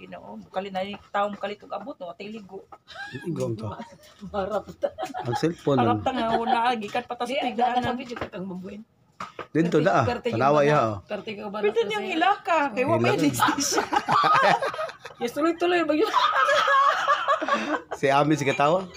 Ginoo, bukali na yung taong kalit og abot no, atay ligo. Ligo to. Harap ta. Ang cellphone. Harap ta nga una gikan pa ta sa Di, na tiganan. video ka kang mabuhin. Dito na ah. Tanawa iya oh. Perti ka ba Pwede niyang hilaka kay wa may station. Yes, tuloy-tuloy ba yun? Si Ami si katawa.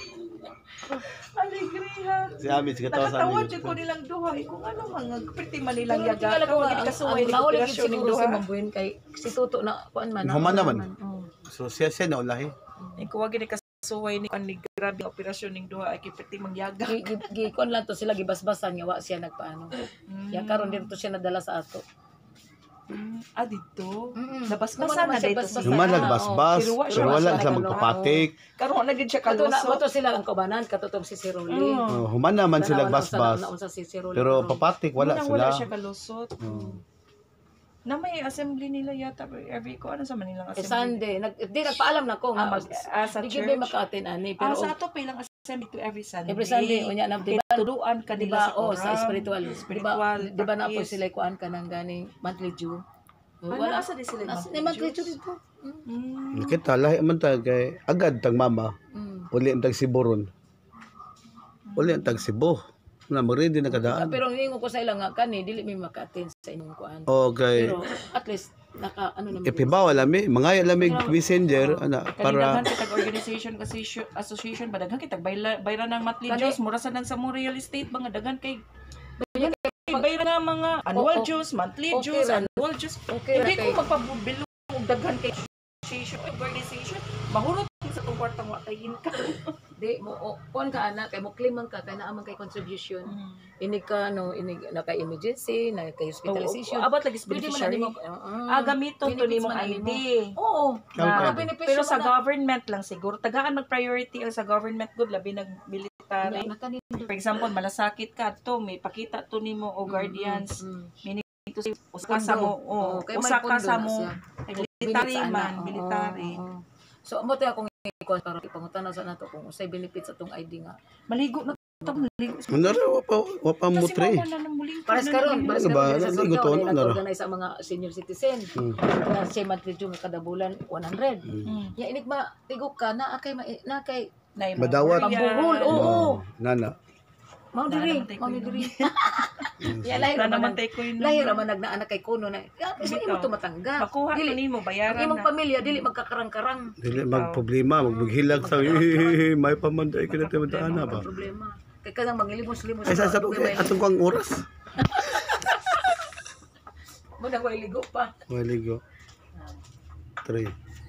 Alegria. Si Ami si katawa sa Nakatawa amin. jud ko nilang duha eh, kung ano mga pretty man nilang Pero yaga. tingala ko Kung nga, gid kasuway ang ni nauli gid operasyon ning siguro si duha. Mambuin kay si Toto na kuan man. Human naman. Oo. So siya siya na ulahi. Ikaw wa gid kasuway ni ni grabe ang operasyon ning duha ay kay pretty mangyaga. Gi kuan lang to sila, gibasbasan nga wa siya nagpaano. Ya karon dito siya nadala sa ato. Ah, dito. Mm. Nabasbasan na dito Basbasan siya. Human na, nagbasbas, Pero wa siya pero wala siya sila nagano. magpapatik. Karon na gid siya Kato na kaluso. moto sila ang kaubanan katutong si Siroli. Mm. Oh, human naman sila basbas. Unsa si Siroli. Pero papatik wala Munang sila. wala siya kalusot. Oh. Na may assembly nila yata every ko ano sa Manilang Eh, assembly. Sunday nag di nagpaalam na ko Ah, nga sa di church. gid maka-attend ani Pero pero sa ato pa ilang assembly to every Sunday. every Sunday unya na, di ba? Tuduan ka Di nila ba sa oh, sa Quran. spiritual, di ba? Spiritual Di ba na po practice. sila kuan ka ng ganing monthly due? Ah, Wala nasa di sila Nas, monthly monthly dues? due dito. Kita lahi man ta kay agad tag mama. Uli ang tag Cebu ron. Uli ang tag Cebu. Na mo-ready na kadaan. Pero ningo ko sa ilang nga kani dili mi maka-attend sa inyong kuan. Okay. Pero at least naka ano naman. Ipibaw lami, mga lamig messenger ana Para para daghan kitag organization kasi association ba daghan kitag bayra bayra ng monthly dues mura sa nang sa mo real estate mga daghan kay bayra nga mga annual dues, monthly dues, annual dues. Okay ra Hindi ko kay magpabilong og daghan kay association organization mahurot sa tong kwartang wa tay income. Di mo o, kuan ka ana kay mo claim man ka kay naa man kay contribution. Inig ka no, inig na kay emergency, na kay hospitalization. Abot lagi sa Pwede man na beneficiary. nimo. Oo. Ah, gamiton to Benefits nimong man na ID. nimo. Oo. Okay. Mga benepisyo Pero sa man na. government lang siguro. Tagaan mag-priority ang sa government good labi nag military. Na For example, malasakit ka to, may pakita to nimo o guardians. Meaning to say, usa ka sa mo, Oo, o kay may usa ka pondo sa na mo. siya. Military Benefits ana, man, oo, military. oo. So amo tayo akong ikuan karon ipangutana sa nato kung usay benefits atong ID nga. Maligo na to, maligo. Nara wa pa mo Kasi tre. mama na nang muling Pares karon, pares Ano ba? karon sa Ano, Surigao gusto, na ano, nara? nag-organize ang mga senior citizen. Na siya monthly due nga kada bulan 100. Ya inig ma tigok ka na kay na kay Madawat. Pambuhol, oo. Oh, nana. Mao diri, mao ni diri. Ya lahi Na ra naman man. tayo ko yun. Lahi ra man nagnaa na kay kuno na. Ya kasi imo Bitaw. to matangga. Makuha to Dili. nimo, Ang bayaran imong na. pamilya dili magkakarang-karang. Dili magproblema, maghilag sa may pamanday ka na tayo ana ba. Problema. Kay kanang mangilimos-limos. Ay sa okay, atong kang oras. Mo nang way ligo pa. Maligo. 3.